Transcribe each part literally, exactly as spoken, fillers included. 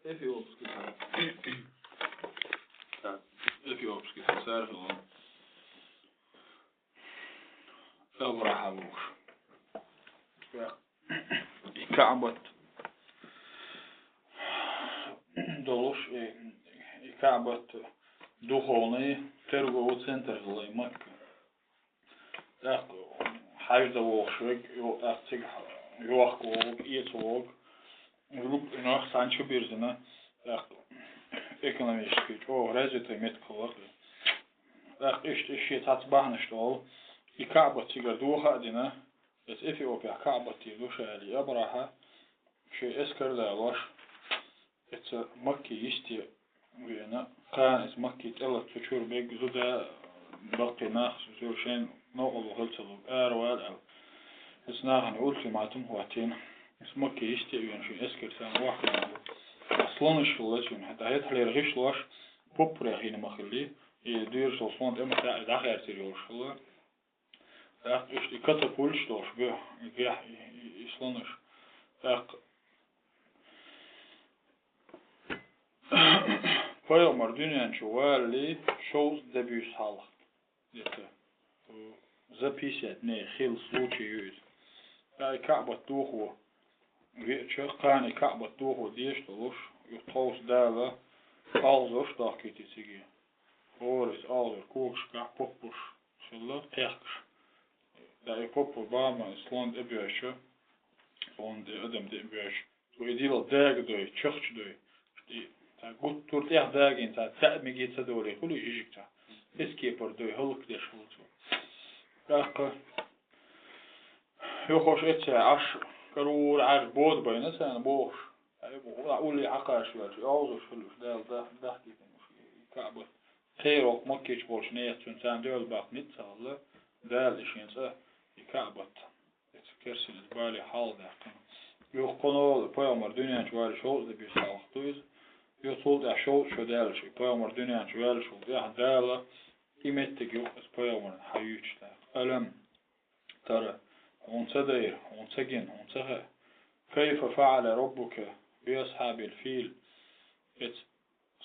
Эфиопский цар. Так, эфиопский цар хилла. Абрахьа бохуш. И КаӀбат долуш, и, и КаӀбат духовный торговый центр хилла и Макка. ТӀаккха хьаьжда вогӀуш верг, йо-, тӀаккха цига йохка вогӀу, эца вогӀу. Лукъинах санчу бирзина, тӀаккха экономически чӀогӀа развитый меттиг хилла. ТӀаккха иштта, иштта шен цхьацца бахьанаш тӀехула, и КаӀбат цигара доха а дина, эца Эфиопехь КаӀбат тӀера ду ша аьлла, и Абрахьа шен эскар а далош, эца Макке йисте веана, кхана эца Макке тӀелата цу чуьра берг зуда, баккхий нах, совершенно новкъарло хила ца луг, аравала аьлла. Эца нахана ультиматум хӀоттийна. Эца Макке йисте а веана, шен эскар царна охьавеана. Слонаш хилла цуьнан, хӀета хӀетахьлера гӀишлош, поппарех йина ма хилли, и доьрзал слон тӀе ма таьӀ, дӀахаьртира йолуш хилла. ТӀаккха иштта и катапульташ долуш бехь, и гехь, и, и, и слонаш. ТӀаккха пайхамар дуьнен чу валале шовзткъа де буьйса хьалха. Это, э, за пятьдесят дней хилла случай ю иза. ТӀаккха и КаӀбат дохо веача, кхана и КаӀбат дохо дезаш долуш, юха тховса Дала алхазарш дохкийтира цига. ХӀора иза алхазар когашкахь поппарш хилла кхехкаш. ТӀаккха и поппар бахьана и слон тӀе а боьжча, слон тӀе адам тӀе а боьжча, цо и дилха дагадой, чахчадой. И цхьа гуттар а тӀех дагийна, цхьа цхьаъ мегий ца долий хуьлий жижиг цхьа. Эца кепара дой, хӀаллакдеш хилла цо. ТӀаккха юххуш эццехь Ӏаш, карура Ӏаьржа бода байна царна бохуш. Ай, бу-, улле хьакхаш ваьлча, и алхазарш хилла уьш, Дала дах-, дахкийтина уьш, и КаӀбат. Кхералц Маккичу болчу нехан цуьнан царна доьлла баккха ницкъ ца хилла, Дала и шен цӀа, и КаӀбат. Эца керсина иза бале хьалха даьккхина. Юха кхунал пайхамар дуьнен чу валале шовзткъа де буьйса хьалха ду иза. Юха цул тӀаьхьа шовзткъа шо даьлча, и пайхамар дуьнен чу ваьллачул тӀаьхьа Дала и меттиг юкъа эца пайхамарна хьаюьйцуш тӀаккха. Алам тара, хьуна ца дайра, хьуна ца гина, хьуна ца хаьа. Кайфа фаӀала раббука би асхьабил фил. Эца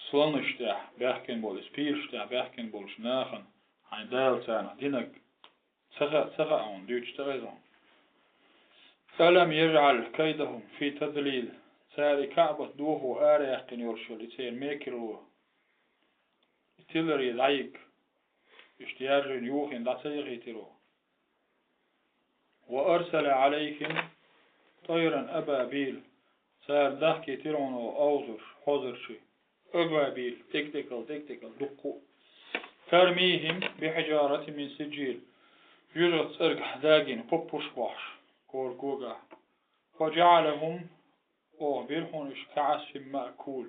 слонаш тӀехь баьхкина болу, эца пилаш тӀехь баьхкина болчу нахана хьайн Дала царна динарг ца хаьа, ца хаьа хьуна, дуьйцуш ца хеза хьуна. Алам яжӀал кайдахум фи тадлил. Цара и КаӀбат дохо араяьккхина йолуш йолу и церан мекарло, и тиларе дӀайигга, иштта яржийна юхийна дӀа ца яхийтира ву. Ва арсала Ӏалайхим тӀайран абабил. Цара дахкийтира хьуна алхазарш, хьозарчий. Абабил, тӀекӀ-тӀекӀал, тӀекӀ-тӀекӀал, дуккха а. Тармихим бихьижаратин мин сиджил. Жижиг цӀергахь дагийна поппарш бохьуш, кора когахь. Фа жаӀалахум, оха бира хьуна уьш каӀасфин маъкул.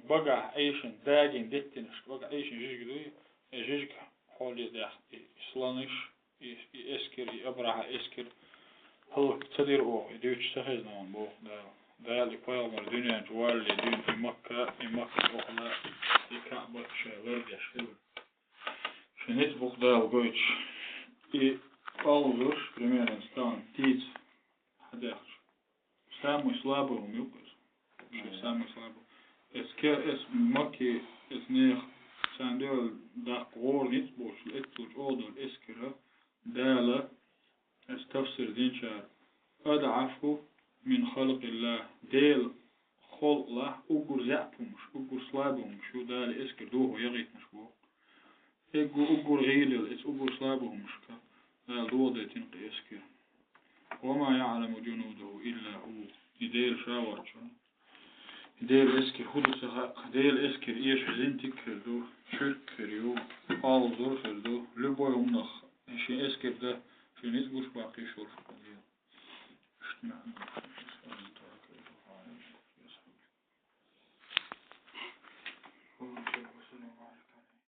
Багахь Ӏийшина дагийна деттинарш, багахь Ӏийшина жижиг дуй, и жижиг хьоле даьхна, и слонаш, и, и эскар, и Абрахьа эскар хӀаллак ца дира оха, и дуьйцуш ца хезна хьуна боху Дала. Дала и пайхамар дуьнен чу валале дуьйна и Макка, и Макка тӀехула, и КаӀбат шайн лардеш хилла. Шен ницкъ бу-кх Дала гойтуш. И алхазарш, примерно, стан, птица, хьадаьхча. Самый слабый хӀума ю-кх иза. Вообще, мгм, самый слабый. Эс ке-, эс Макки, эс нехан, царна дуьхьал даккха гӀора ницкъ боцуш, эццул чӀогӀа долу эскар, Дала, эс тафсир динчара, адӀафу мин халкъиллахӀ, Делан халкъалахь уггар заьӀап хӀумаш, уггар слабый хӀумаш ю Дала эскар дохо яхийтинарш боху. Эггар уггар гӀийла йолу, эца уггар слабый хӀумашка Дала дохадайтина кхин эскар. Ва ма яӀламу жунудахӀу илла хӀу. И Дела ша воцчунна. И Делан эскар хӀун ду ца хаьа. Делан эскар эшар зинтиг хир ду, чуьрк хир ю, алхазар хир ду, любой хӀуманах шен эскар дан, шен ницкъ гуш баккхийш волуш.